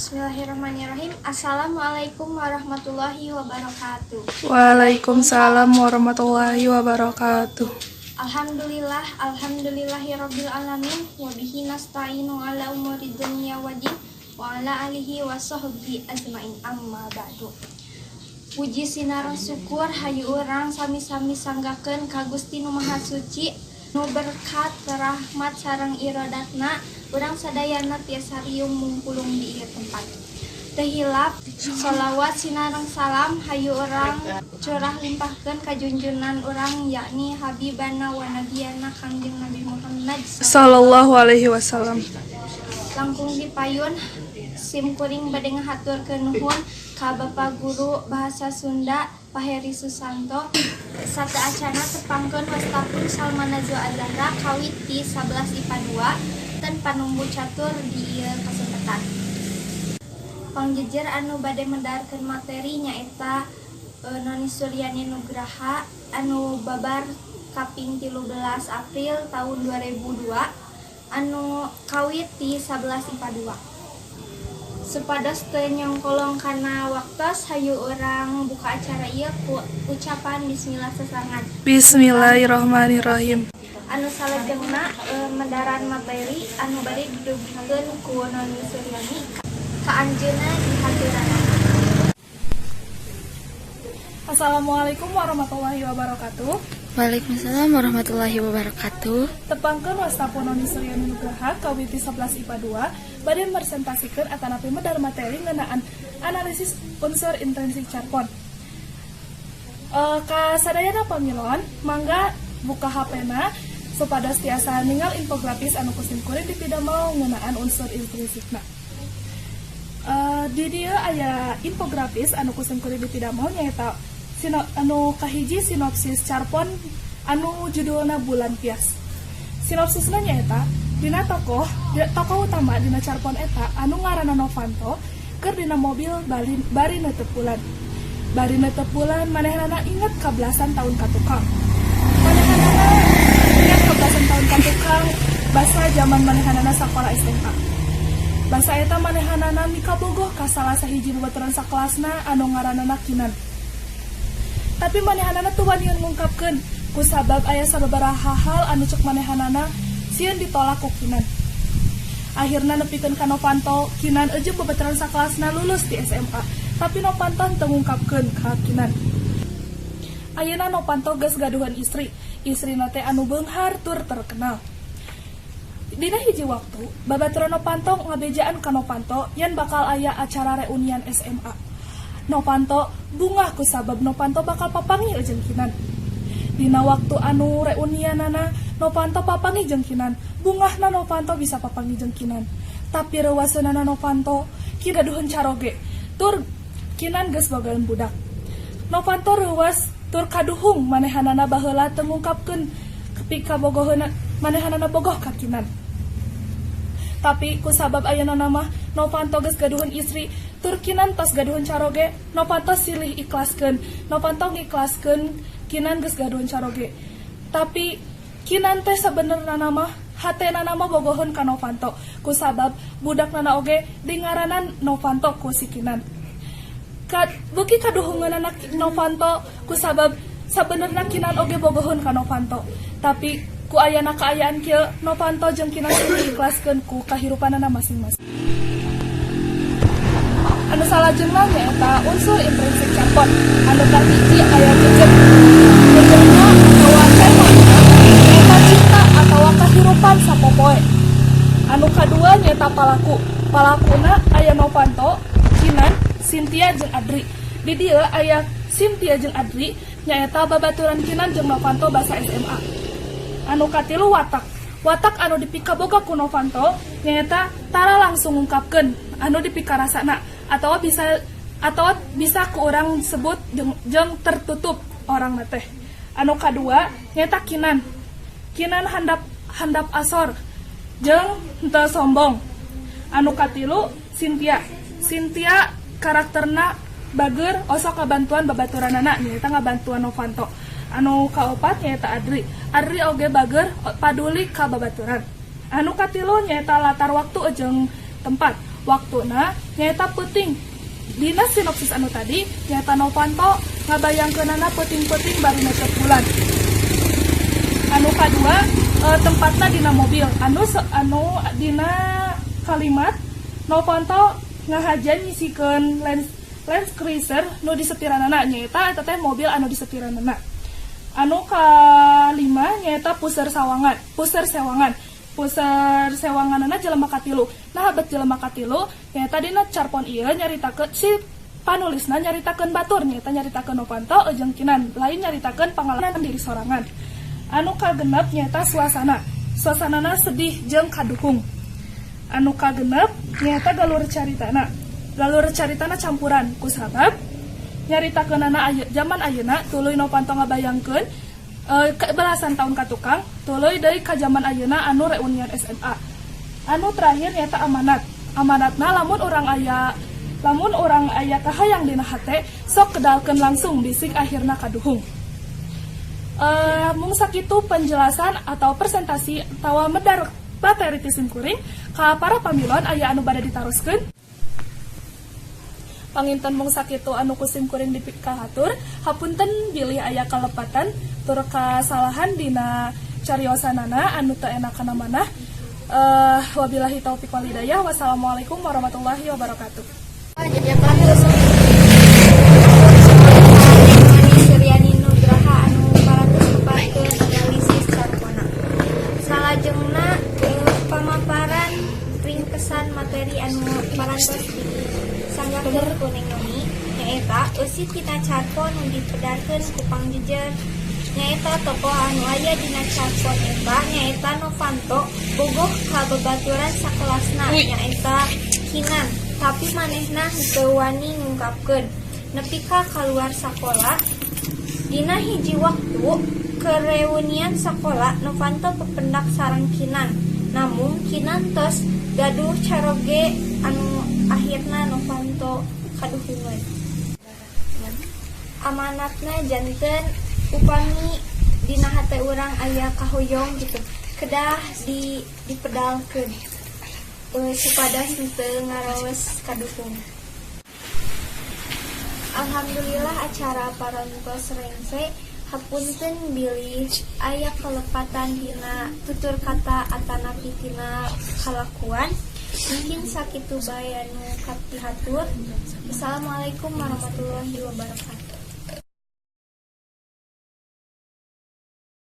Bismillahirrahmanirrahim. Assalamualaikum warahmatullahi wabarakatuh. Waalaikumsalam warahmatullahi wabarakatuh. Alhamdulillah, alhamdulillahirabbil alamin, wa bihi nasta'inu ala umuri dunya waddin wa ala alihi wa sahbihi ajmain, amma ba'du. Puji sinareng syukur hayu urang sami-sami sanggakeun ka Gusti Nu Maha Suci, nu berkat rahmat sareng irodatna urang sadayana tiasa riung mungpulung di ieu tempat. Teu hilap sholawat sinareng salam hayu urang curah limpahkeun ka junjunan urang, yakni Habibana wa Nabiyana Kangjeng Nabi Muhammad Sallallahu alaihi wasallam. Langkung dipayun, sim kuring bade ngahaturkeun nuhun ka Bapak Guru Bahasa Sunda, Pak Heri Susanto. Sateuacanna tepangkeun, wastapun Salma Nazwa Azahra, kawit ti 11 IPA 2 ten panumbu catur di ieu kasempatan. Pangjejer anu bade medarkeun materi nyaeta Noni Suryani Nugraha anu babar kaping 13 April tahun 2002, anu kawit ti 11 IPA 2. Supados teu nyongkolong kana waktos, hayu urang buka acara ieu ku ucapan bismillah sasarengan. Bismillahirrahmanirrahim. Anu salajengna medaran materi anu bade didugikeun ku Noni Suryani, ka anjeunna dihaturanan. Assalamualaikum warahmatullahi wabarakatuh. Waalaikumsalam warahmatullahi wabarakatuh. Tepangkeun, wasta pun Noni Suryani Nugraha, kawit ti 11 IPA 2, bade meresentasikeun atanapi medar materi ngeunaan analisis unsur intrinsik carpon. Ka sadayana pamilon, mangga buka HP-na supados tiasa ningal infografis anu ku sim kuring dipidamel ngeunaan unsur intrinsikna. Di dieu aya infografis anu ku sim kuring dipidamel, nyaeta anu kahiji sinopsis carpon anu judulna Bulan Pias. Sinopsisna nyaeta dina tokoh utama dina carpon eta anu ngaranna Novanto keur dina mobil bari neuteup bulan. Bari neuteup bulan, manehnana inget ka belasan tahun ka tukang. Manehnana inget ka belasan tahun ka tukang, basa zaman manehnana sakola SMA. Basa eta manehanana mikabogoh ka salah sahiji babaturan sakelasna anu ngaranana Kinan. Tapi manehanana teu wanian ngungkapkeun kusabab aya sababaraha hal anu cek manehanana sieun ditolak ku Kinan. Akhirna nepikeun ka Novanto, Kinan eujeung babaturan sakelasna lulus di SMA, tapi Novanto teu ngungkapkeun ka Kinan. Ayeuna Novanto geus gaduhan istri, istrina teh anu beunghar tur terkenal. Dina hiji waktu, babaturan Novanto ngabejaan ka Novanto yen bakal aya acara reunian SMA. Novanto bungah kusabab Novanto bakal papanggih jeung Kinan. Dina waktu anu reunianana, Novanto papanggih jeung Kinan. Bungahna Novanto bisa papanggih jeung Kinan. Tapi reuwaseunana Novanto, Kinan gaduheun caroge. Tur Kinan geus bogaeun budak. Novanto reuwas tur kaduhung manehanana baheula teu ngungkapkeun pikabogoheuna manehanana bogoh ka Kinan. Tapi kusabab ayeuna mah Novanto geus gaduheun istri tur Kinan tos gaduheun caroge, Novanto silih ikhlaskeun. Novanto ngikhlaskeun Kinan geus gaduheun caroge. Tapi Kinan teh sabenerna mah hatena mah bogoheun ka Novanto kusabab budakna oge dingaranan Novanto ku si Kinan. Beuki kaduhungeunana Novanto kusabab sabenerna Kinan oge bogoheun ka Novanto. Tapi ku ayana kaayaan kieu, Novanto jeung Kinan silih ikhlaskeun ku kahirupanana masing-masing. Anu salajengna nyaeta unsur intrinsik carpon. Anu kahiji aya jejeg. Jejegna atawa temana nyaeta cinta atawa kahirupan sapopoe. Anu kadua nyaeta palaku. Palakuna aya Novanto, Kinan, Cynthia jeung Adri. Di dieu aya Cynthia jeung Adri nyaeta babaturan Kinan jeung Novanto basa SMA. Anu katilu, watak. Watak anu dipikaboga ku Novanto nyaeta tara langsung ngungkapkeun anu dipikarasana atau bisa ku urang sebut jeung tertutup orang teh. Anu kadua nyaeta Kinan. Kinan handap handap asor jeung henteu sombong. Anu katilu, Cynthia. Cynthia karakterna bager, osok kabantuan babaturanana, nyaeta ngabantuan Novanto. Anu kaopat nyaeta Adri. Adri oge bager, paduli ka babaturan. Anu katilu nyaeta latar waktu jeung tempat. Waktuna nyaeta peuting. Dina sinopsis anu tadi nyaeta Novanto ngabayangkeunana peuting-peuting bari netep bulan. Anu kadua, tempatna dina mobil anu anu dina kalimat Novanto ngahaja nyisikeun Land Cruiser nu disetiranana, nyaeta eta teh mobil anu disetiranana. Anu kalima nyaeta puser sawangan, puser sewangan. Puser sewanganana jelema katilu. Nah, bet jelema katilu nyaeta dina carpon ieu nyaritakeun si panulisna nyaritakeun batur, nyaeta nyaritakeun Novanto jeung Kinan, lain nyaritakeun pangalaman diri sorangan. Anu kagenep nyaeta suasana. Suasanana sedih jeung kaduhung. Anu kagenep nyaeta galur caritana. Galur caritana campuran kusabab nyaritakeunana zaman ayeuna, tuluy Novanto ngabayangkeun ke belasan tahun ka tukang, tuluy deui ka zaman ayeuna anu reunian SMA. Anu terakhir nyaeta amanat. Amanatna lamun urang aya kahayang dina hate, sok kedalkeun langsung bisik akhirna kaduhung. Mung sakitu penjelasan atau presentasi atawa medar materi ti simkuring. Ka para pamilon, aya anu bade ditaroskeun? Panginten mung sakitu anu ku simkuring dipikahatur. Hapunten bilih aya kalepatan tur kasalahan dina cariosanana anu teu enak kana manah. Wabillahi taufik wal hidayah, wassalamualaikum warahmatullahi wabarakatuh. Noni Suryani Nugraha anu parantos maparkeun analisis carponna. Salajengna pamaparan ringkesan materi anu parantos disanggakeun ku Neng Noni, nyaeta eusi tina carpon nu dipedarkeun ku pangjejer, nyaeta tokoh anu aya dina carpon eta nyaeta Novanto bogoh ka babaturan sakelasna, nyaeta Kinan, tapi manehna henteu wani ngungkapkeun nepi ka kaluar sakola. Dina hiji waktu ke reunian sakola, Novanto pependak sareng Kinan, namun Kinan tos gaduh caroge anu akhirna Novanto kaduhungeun. Amanatna janten upami dina hate urang aya kahoyong gitu, kedah dipedalkeun supados henteu ngarawes kaduhung. Alhamdulillah, acara parantos rengse. Hapunten bilih aya kalepatan dina tutur kata atanapi tina kalakuan. Mungkin sakitu bae anu kapihatur. Assalamualaikum warahmatullahi wabarakatuh.